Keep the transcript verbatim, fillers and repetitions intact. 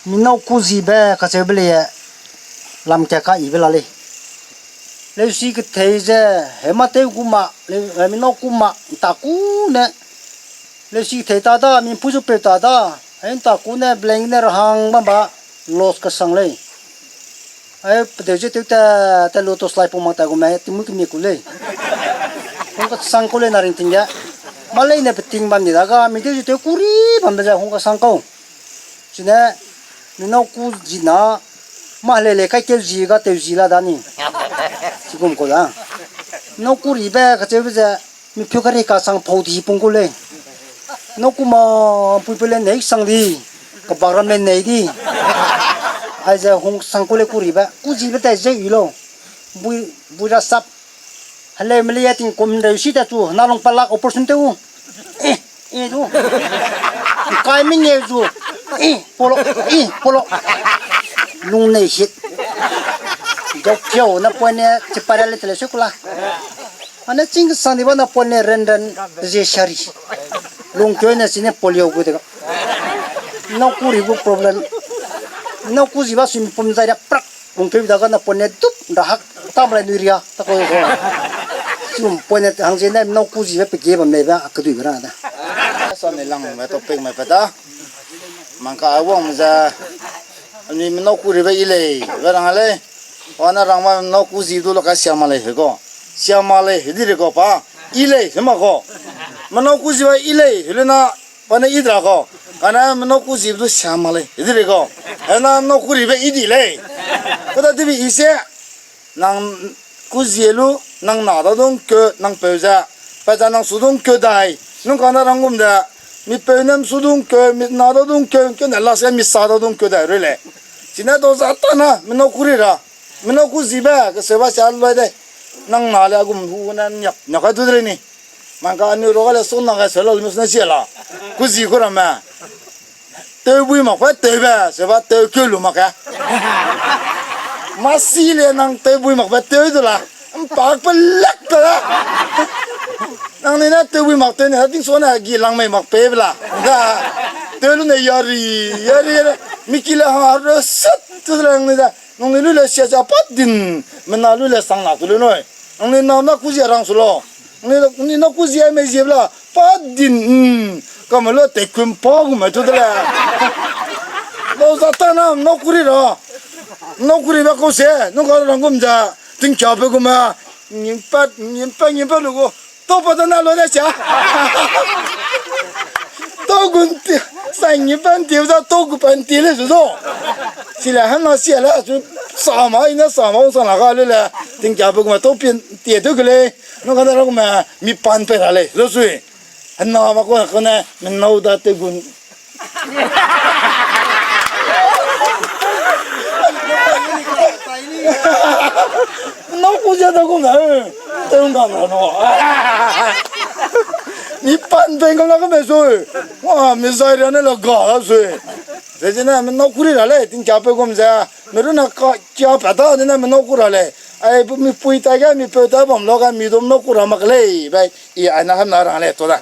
Mi nâu kujibe kacheube lei, lam ka ka ibe la lei. Leusi kethei ze, hema tew gu ma, leu, eh, mi nâu ku ma, nta ku ne. Leusi kethei ta da, mi pu zu peu ta da, eh, nta ku ne, blank ne, rahang bam ba, loss kasang lei. Ai, pedeu ze tew ta, ta lu to slide pung mak ta gu me, timu kemi ku lei. Hung kasang ku lei na ringting ge. Ma lei ne peting bam ni da ga, mi tew ze tew kuri bam be ze hung kasang kau. Chine, mi nâu ku ji na, ma le le kai keu ji ga tew ji la da ni. Chigum kau da. Nâu kuribe kacheube ze, mi peu kari kasang pau di pung ku lei. Nâu ku ma pui pui le nei sang di, kabak ram le nei di. Aize hung sang ku lei kuribe, kujibe tai ze i lau. Bui, bui ra sap. Heleu me le ya tingkum reu si ta chu, na lung palak operation tew. Eh, eh, du. Kai mengeu zu. Eh, polo, eh, polo. Lung nei hit. Jok piau na pone, chipara le tele sukula. Ane ching sang di ba na pone ren ren, ze shari. Lung keu ne sine polio gu de ga. Nâu kuri gu problem. Nâu kuji ba sui pum zai da prak. Lung keu da ga na pone dup da hak. Ta mlai nui ria, ta ko ko. Sum pone hang ze ne nâu kuji ba pe ge bam lei ba, a kedui ba ra da. Sa ne lang me topic me pe ta. Mangka a wang me za. Ani mi nâu kuribe i lei, ba rang lei. Wa na rang ma mi nâu kuji du lo ka siama lei he ko. Siama lei he di re ko pa. I lei he ma ko. Mi nâu kuji ba i lei he le na pa ne i dra ko. Kane mi nâu kuji du siama lei he di re ko. He na nâu kuribe i di lei. Ko da dibi i se. Nang kuji lu, nang na da dung keu, nang peu ze. Pa ze nang su dung keu dai. Nung ka na rang gum de. Mi peu nem su dung keu, mi na da dung keu, keu ne la se mi sa da dung keu dai rui lei. Chine do za ta na, mi nâu kuri ra. Mi nâu kujibe, keseu ba sia loi de. Nang na le gum hu ne niak, niak kai du de ni. Mangka anui ro ga le sona ga se lo mi sona sia la. Kuji ku ramme. Tew bui mak pe tew be, se ba tew keu lu mak ke. Ma si le nang tew bui mak pe tew du la. Mpak pe lak pe la. Nang ni na tew bui mak tew ne, ha ting so na gi lang mei mak pe be la. Da. Tew lu ne yari, yari, yari. Mi ki le ha re sat tu le nang ni da. Nang ni lu le sia sia pat din. Mena lu le sang la tu le noi. Nang ni na na kuji rang su lo. Nang ni na kuji ai mei ji be la. Pa din, mm, ka me lo te kum pa gu me tu de le. Lo za ta na, nâu kuri ra. Nâu kuri ba kau se, nung ka rang gum za, tingkia pe gu me, ngim pat, ngim pat, ngim pat lu gu. Tau pa ta na lo da sia. Tau gun ti, sa ngim pat ti za, tau gu pat ti le su zo. Si le han na si le, su sa ma, i na sa ma, ung sa la ga le le. Tingkia pe gu me, tau pin, ti tu ke le. Nung ka na rang gu me, mi pan pe ra le, zo sui. Hena ma ko, ko ne, mi nâu da te gun. Nâu ku ze da gu me, te gun ga na no. Mi pan pe gun la ko me sui. Wa, mi zai ra ne la ga la sui. Ze ze ne, mi nâu kuri ra lei, tingkia pe gum ze. Mi ru na ka, kia pe ta, ze ne, mi nâu kuri ra lei. Ai, mi pui ta ga, mi peu ta bam lo ga, mi dum nâu kuri ra mak lei. Bai, i ai na ham na rang lei, to da.